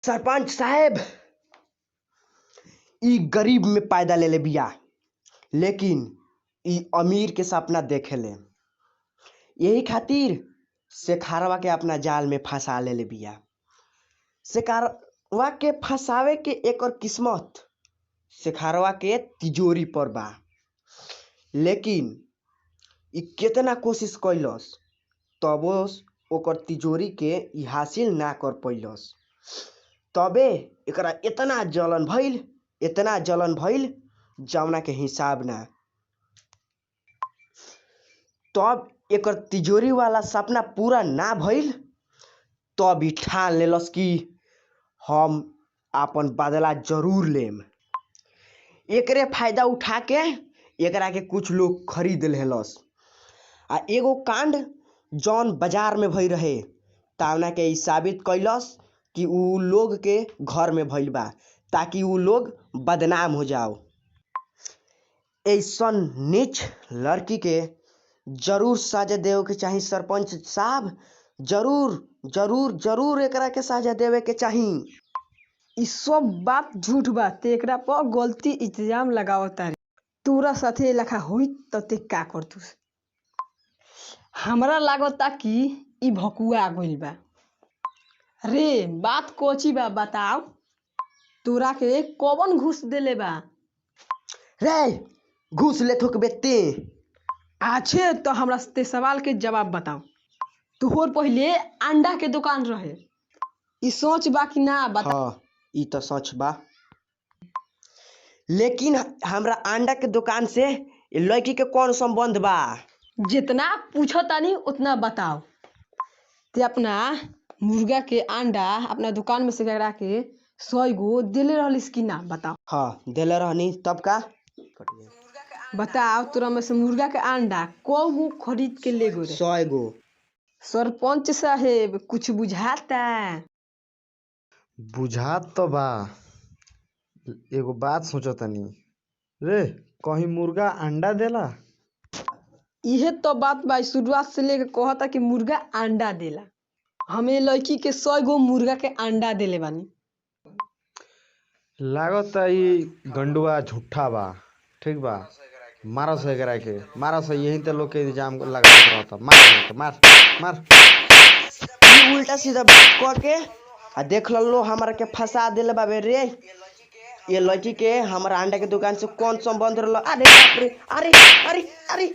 सरपंच साहेब, इ गरीब में पैदा लेले बिया, लेकिन इ अमीर के सपना देखेले। यही खातिर शेखरवा के अपना जाल में फंसा लेले बिया। शेखरवा के फंसावे के एकर किस्मत शेखरवा के तिजोरी पर बा, लेकिन इ केतना कोशिश कैलस तबो ओकर तिजोरी के इ हासिल ना कर पैलस। तबे एकरा इतना जलन भइल, इतना जलन भइल जवना के हिसाब ना। तब एकर तिजोरी वाला सपना पूरा ना भइल, तब इ ठान लेलस कि हम आपन बदला जरूर लेम। एकरे फायदा उठा के एकरा के कुछ लोग खरीद लेहलस। आ एगो कांड जौन बाजार में भई रहे तावना के इ साबित कैलस कि उ लोग के घर में भइल बा, ताकि उ लोग बदनाम हो जाओ। ऐसन नीच लड़की के जरूर सजा देवे के चाही सरपंच साहब, जरूर जरूर जरूर एकरा के सजा देवे के चाही। इ सब बात झूठ बा, ते एकरा पर गलती इल्जाम लगावतारे। तोरा साथे ए लेखा होई त ते का करतुस? हमरा लागता कि इ भकुआ गइल बा। रे बात कोची बा बताव? तोरा के कवन घूस देले बा? रे घूस ले थोकबे ते। आछे तो हमरा ते सवाल के जवाब बताओ। तोहर पहिले अंडा के दुकान रहे, इ सच बा कि ना बता? हाँ, इ त सच बा, लेकिन हमरा अंडा के दुकान से इ लड़की के कौन संबंध बा? जितना पूछतानी उतना बताओ। ते अपना मुर्गा के अंडा अपना दुकान में से करा के 100 गो देले रहलिस कि ना बताओ? हाँ, देले रहनी। तब का? बताओ, तोरा में से मुर्गा के अंडा कौ गो खरीद के ले गो रे? 100 गो। सरपंच साहेब, कुछ बुझाता? बुझात तो बा, एगो बात सोचतानी रे, कहीं मुर्गा अंडा देला? इहे तो बात बा, शुरुआत से लेके कहता कि मुर्गा अंडा देला। हमें लड़की के 100 गो मुर्गा के अंडा देले बानी। लागता इ गंडुआ झूठा बा। ठीक बा, मारस एकरा के, मारस, यही त लोग के इल्जाम लगावत रहता। मार एकरा के, मार मार। इ उल्टा सीधा बात कह के आ देख लो हमरा के फंसा देले बाबे रे। ये लड़की के हमरा अंडा के दुकान से कौन संबंध रहल? अरे बाप रे, अरे अरे अरे।